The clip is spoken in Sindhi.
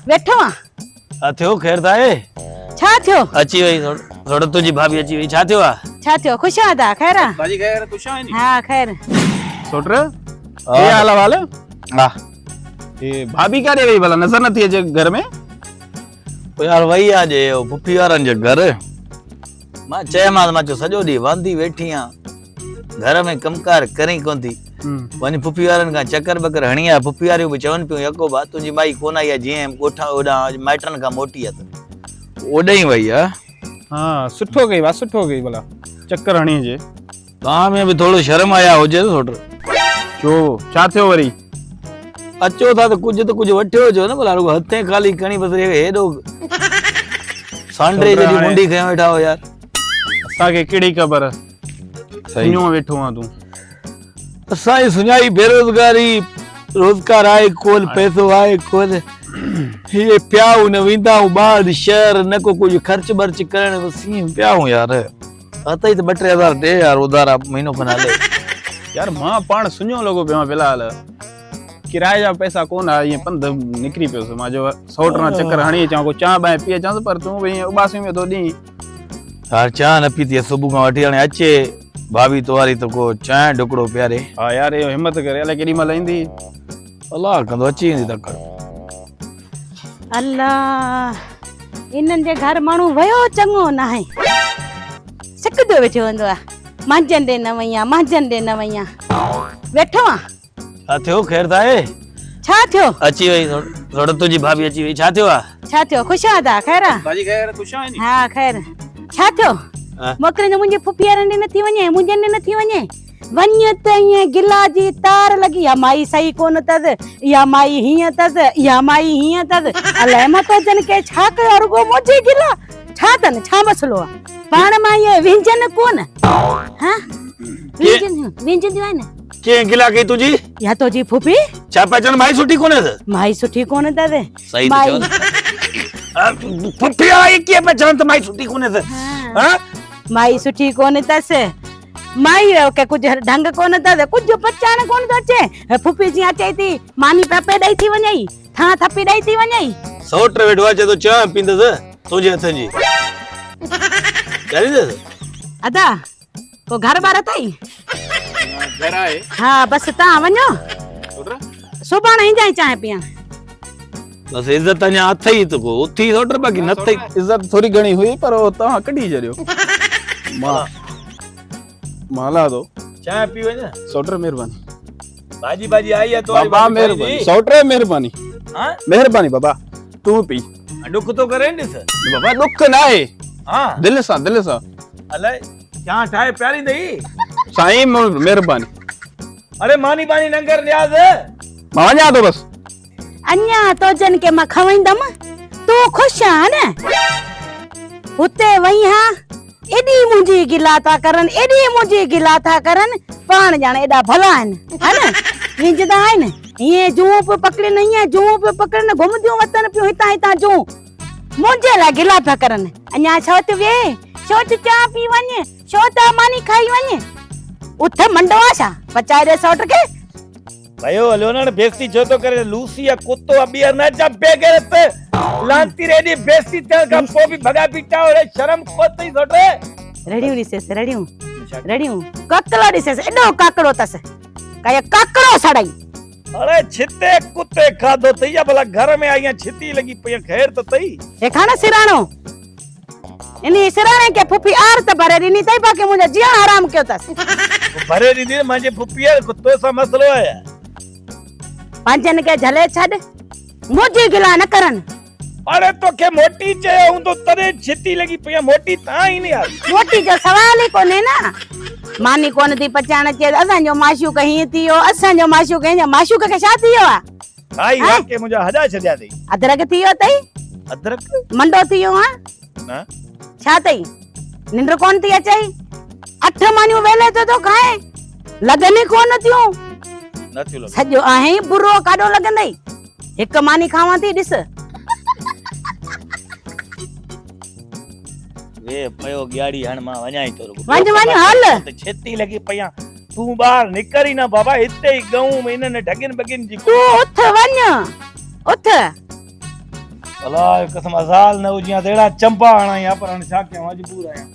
ويٺو آن. ڇا ٿيو خير ته آهي؟ ڇا ٿيو؟ اچي وئي سوٽ تنهنجي ڀاڀي اچي وئي ڇا ٿيو آ؟ ڇا ٿيو خوش آن تا خير آ؟ باجي خير خوش آهين؟ ها خير. سوٽ هي حال احوال؟ ها. هي ڀاڀي ڪاڏي وئي ڀلا نظر نٿي اچي گهر ۾؟ او يار وئي آ جي او پڦي وارن جي گهر. مان چيومانس مان چيو سڄو ڏينهن واندي ويٺي آن گهر ۾ ڪم ڪار ڪرين ڪون ٿي وڃ پڦي وارن کان چڪر ٻڪر هڻي آ پڦي واريون به چون پيون يڪو با تنهنجي مائي ڪون آئي آ جيئن ڳوٺان اوڏانهن مائٽن کان موٽي آ ته اوڏانهن ئي وئي آ. ها سٺو ڪئي وا سٺو ڪئي ڀلا چڪر هڻي اچي. توهان ۾ به ٿورو شرم حيا هجي نه سوٽ. ڇو ڇا ٿيو وري؟ اچو ٿا ته ڪجهه ته ڪجهه وٺيو اچو نه ڀلا رڳو هٿين خالي کڻي بس هيڏو سانڊري جيڏي منڊي کنيو ويٺا هو يار. اسان کي ڪهڙي خبر سڃو ويٺو آن تون. اسان جي سڃائي بيروزگاري روزگار آهي ڪون پئسو آهي ڪون هي پيا آهون نه ويندا آهون ٻاهر شهر نه ڪو ڪجهه خرچ برچ ڪرڻ بس ائين پيا آهون يار. اٿئي ته ٻه ٽي هزار ڏي يار اڌارا مهينو کن هلي. يار مان پاڻ سڃو لڳو پيو آهيان في الحال ڪرائي جا پئسا ڪونه آ ائين پنڌ نڪري پيس مان چيو سئوٽ سان چڪر هڻي اچان ڪو چانهه بانهه پي اچانس پر تون به ائين اٻاسيون ۾ ٿو ڏين. يار چانهه نه پيتي آ صبح کان وٺي هاڻي اچي ڀاڀي تو واري ته ڪو چانهه ڍڪڙو پياري. ها يار اهو همت ڪري الائي ڪيڏي مهل ايندي. الله ڪندو اچي ويندي تڪڙ. الله انهن جي گهر ماڻهو ويو چڱو ناهي سڪندو ويٺو هوندو آ مانجهن ڏي نه وئي آ مانجهن ڏي نه وئي آ ويٺو آ. ڇا ٿيو خير ته آهي؟ ڇا ٿيو؟ اچي وئي سوٽ تنهنجي ڀاڀي اچي وئي ڇا ٿيو آ؟ ڇا ٿيو خوش آ تا خير آ؟ باجي خير خوش آهين؟ ها خير ڇا ٿيو؟ موڪلين جو منهنجي ڦڦيارن ڏي نٿي وڃي منهنجن ڏي نٿي وڃي وڃ ته ائين گلا جي تار لڳي، اها مائي صحيح ڪونه اٿس، اها مائي هيئن اٿس، اها مائي هيئن اٿس، الائي مان توجن کي ڇا ڪيو آهي، رڳو منهنجي گلا، ڇا اٿن، ڇا مسئلو آهي، پاڻ مان اهي وهنجن ڪونه، ها وهنجن، وهنجنديون آهن. ڪنهن گلا ڪئي تنهنجي؟ اها تنهنجي ڦوڦي. ڇا پيا چون مائي سٺي ڪونه اٿس؟ مائي سٺي ڪونه اٿس. صحيح ٿي چون. ڦوڦي آئي ڪيئن پيا چون ته مائي سٺي ڪونه اٿس؟ ها مائي سٺي ڪونه اٿس. مائي کي ڪجهه ڍنگ ڪونه اٿس، ڪجهه پچائڻ ڪونه ٿو اچي. ڦوڦي جيئن اچي ٿي، ماني پپي ڏئي ٿي وڃئي، ٿان ٿپي ڏئي ٿي وڃئي. سئوٽ ويٺو آهي، چئي ٿو چانهه پيندس تنهنجي هٿن جي. پياريندس؟ ادا، ڪو گهر ٻار اٿئي؟ گهر آهي. ها بس تان وڃو. سڀاڻي ايندائين چانهه پيئڻ. بس عزت اڃا اٿئي ته ڪو اٿي سوٽ باقي نه اٿئي. عزت ٿوري گهڻي هئي پر اهو توهان ڪڍي ڇڏيو. مان مان هلان ٿو. چانهه پي وڃ. سوٽ مهرباني. ڀاڄي ڀاڄي آئي آ تو بابا مهرباني. سوٽ مهرباني. ها مهرباني بابا تون پي. ڏک ٿو ڪرين ڏس. بابا ڏک نه آهي. ها دل سان دل سان. الائي چانهه ٺاهي پياريندئي. سائين مهرباني. اڙي ماني باني ننگر نياز. مان وڃان ٿو بس. اڃا توجن کي مان کوائيندم، تون خوش آن نه؟ هتي وئين ها، ايڏي منهنجي گلا ٿا ڪرن، ايڏي منهنجي گلا ٿا ڪرن، پاڻ ڄاڻ ايڏا ڀلا آهن، ها نه؟ وينجهندا آهن، هيئن جونء پيو پڪڙين، هيئن جونء پيو پڪڙين، گهمنديون وتن پيون هتان هتان جونء، منهنجي لاء گلا پيا ڪرن، اڃا ڇو ته ويهه، ڇو ته چانهه پي وڃ، ڇو ته ماني کائي وڃ، اٿ منڊو آ ڇا، پچائي ڏي سئوٽ کي. ڀيو هليو نه هاڻي بيستي ڇو ٿو ڪرين لوسي يا ڪتو آ ٻيهر نه اچان بيغيرت لعنتي ري ايڏي بيستي ٿيڻ کان پوء به ڀڳا بيٺا آهيو ري شرم ڪو اٿئي سوٽ. رڙيون ڏسيس رڙيون رڙيون ڪاڪڙو ڏسيس ايڏو ڪاڪڙو اٿس ڪايا ڪاڪڙو سڙئي. اڙي ڇتي ڪتي کاڌو اٿئي يا ڀلا گهر ۾ آئي آهين ڇتي لڳي پئي آهين خير ته اٿئي. هي کان نه سراڻو. انهي سراڻي کي ڦڦي آر ته ڀري ڏني اٿئي باقي منهنجو جيئڻ حرام ڪيو اٿس. ڀري ڏيندي نه مانجي ڦڦي آر ڪو تو سان مسئلو آهي. پنهنجن کي جهلي ڇڏ منهنجي گلا نه ڪرن. اڙي توکي موٽي چيو هوندو تڏهن ڇتي لڳي پئي آهي موٽي تان ئي نه يار. موٽي جو سوال ئي ڪونهي نه. ماني ڪونه ٿي پچائڻ اچي اسان جو معشوق هيئن ٿي ويو اسان جو معشوق هيئن معشوق کي ڇا ٿي ويو آهي. کائي واقعي منهنجا هڏا ڇڏيا اٿئي. ادرڪ ٿي ويو اٿئي. ادرڪ؟ منڊو ٿي ويو آن. نه. ڇا اٿئي؟ ننڊ ڪونه ٿي اچئي؟ اٺ مانيون ويلي ٿو ٿو کائين، لڳن ئي ڪونه ٿيون. نه ٿيون لڳن. سڄو آهين ئي برو، ڪاڏو لڳندئي؟ هڪ ماني کاوان ٿي ڏس. ويهه پيو ڳياڙي هڻ مان وڃان ئي ٿو رڳو. وڃ وڃ هل. ڇتي لڳي پئي آن. تون ٻاهر نڪر ئي نه بابا هتي ئي ڳئون ۾ انهن ڍڳين ٻڳين جي تون اٿ وڃ اٿ. अलाह कसम अज़ाल न हुजी हा त अहिड़ा चंपा हणाई हा, पर हाणे छा कयां, मजबूर आहियां।